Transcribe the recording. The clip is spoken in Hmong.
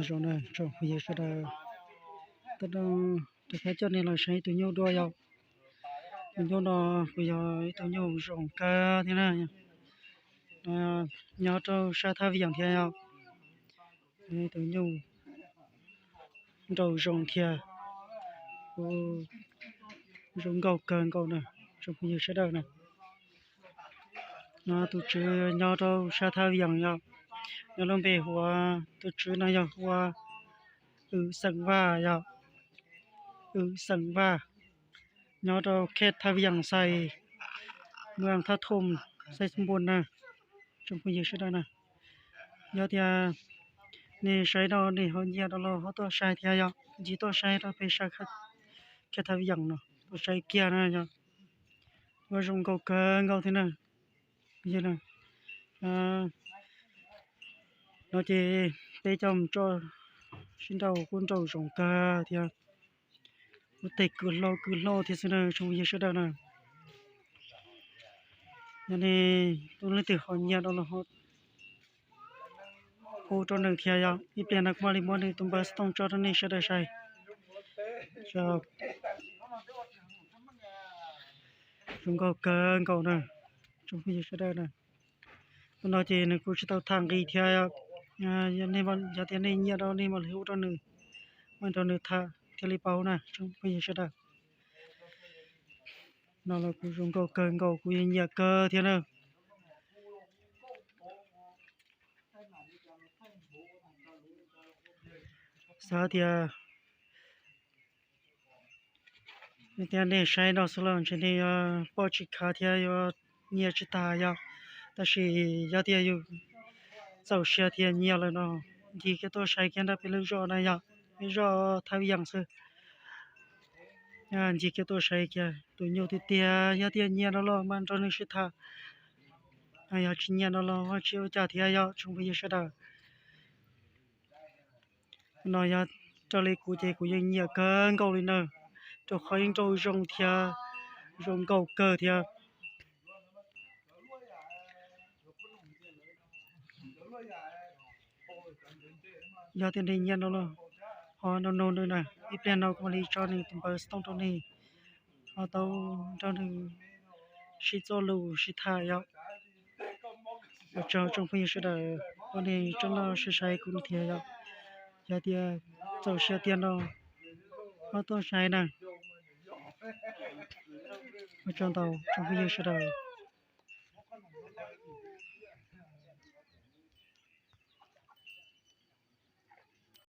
Zoo na tsoom phooj ywg sawv daws, rov qab coj nej los saib ib tug nyuj dua yom. Tus nyuj no kuj yog ib tug nyuj zoo kawg thiab na. Nyob rau sab Thaj Vias thiab yom. Tus nyuj nraug zoo thiab, kuj zoo nkauj kawg nkaus na tsoom phooj ywg sawv daws na. No tus tswv nyob rau sab Thaj Vias yom, nws lub npe hu ua, tus tswv no yog hu ua Wm Xeem Vaj yom, Wm Xeem Vaj, nyob rau khej Thaj Vias xais, muas Thaj Thoom xais Xeem Npuas na tsoom phooj ywg sawv daws na. Yog tias nej saib no nej ho nyiam no los ho tuaj saib thiab yom, ncig tuaj saib rau pem sab khej Thaj Vias no, tuaj saib kiag na yom. Ua zoo nkauj kawg nkaus thiab na. No ces peb coj mus tso sib nrau kuj nraum zoov kawg thiab. Ua teg kwv hlo kwv hlo thiab xwb na tsoom phooj ywg sawv daws na. Yog nej leej twg ho nyiam no los ho hu rau nws thiab yom, ib pliag no kuv mam li muab nws tus npawb xov tooj tso rau nej sawv daws saib. Zoo nkauj kawg nkaus na tsoom phooj ywg sawv daws na. Tus no ces nws kuj tsis tau tham nqi thiab. Yog tias nej nyiam no nej mam li hu rau nws, mam nrog nws tham thiaj li paub na tsoom phooj ywg sawv daws. No los kuj zoo nkauj kawg nkaus, kuv yeej nyiam kawg thiab na. Xav tias nej saib no xwb los ntshe nej yuav pom tsis khav thiab yuav nyiam tsis tas yom. Tab sis yog tias yus txaus siab thiab nyiam lawm no, ncig kiag tuaj saib kiag nram peb lub zos na yom, peb zos Thaj Vias xwb. Ncig kiag tuaj saib kiag tus nyuj tiag tiag, yog tias nyiam no los mam nrog nws sib tham. Yog tsis nyiam no los tsis ua cas thiab yom tsoom phooj ywg sawv daws. No yog raws li kuv ces kuv yeej nyiam kawg nkaus li na, rau qhov yeej nraum zoov thiab zoo nkauj kawg thiab. Yog tias nej nyiam no los ho nug nug nws na, ib pliag no kuv mam li tso nws tus npawb xov tooj rau nej, ho tau nrog nws sib txuas lus sib tham yom. Ua tsaug tsoom phooj ywg sawv daws uas nej tseem los saib kuv thiab yom. Yog tias txaus siab tiag no ho tuaj saib na. Ua tsaug ntau tsoom phooj ywg sawv daws.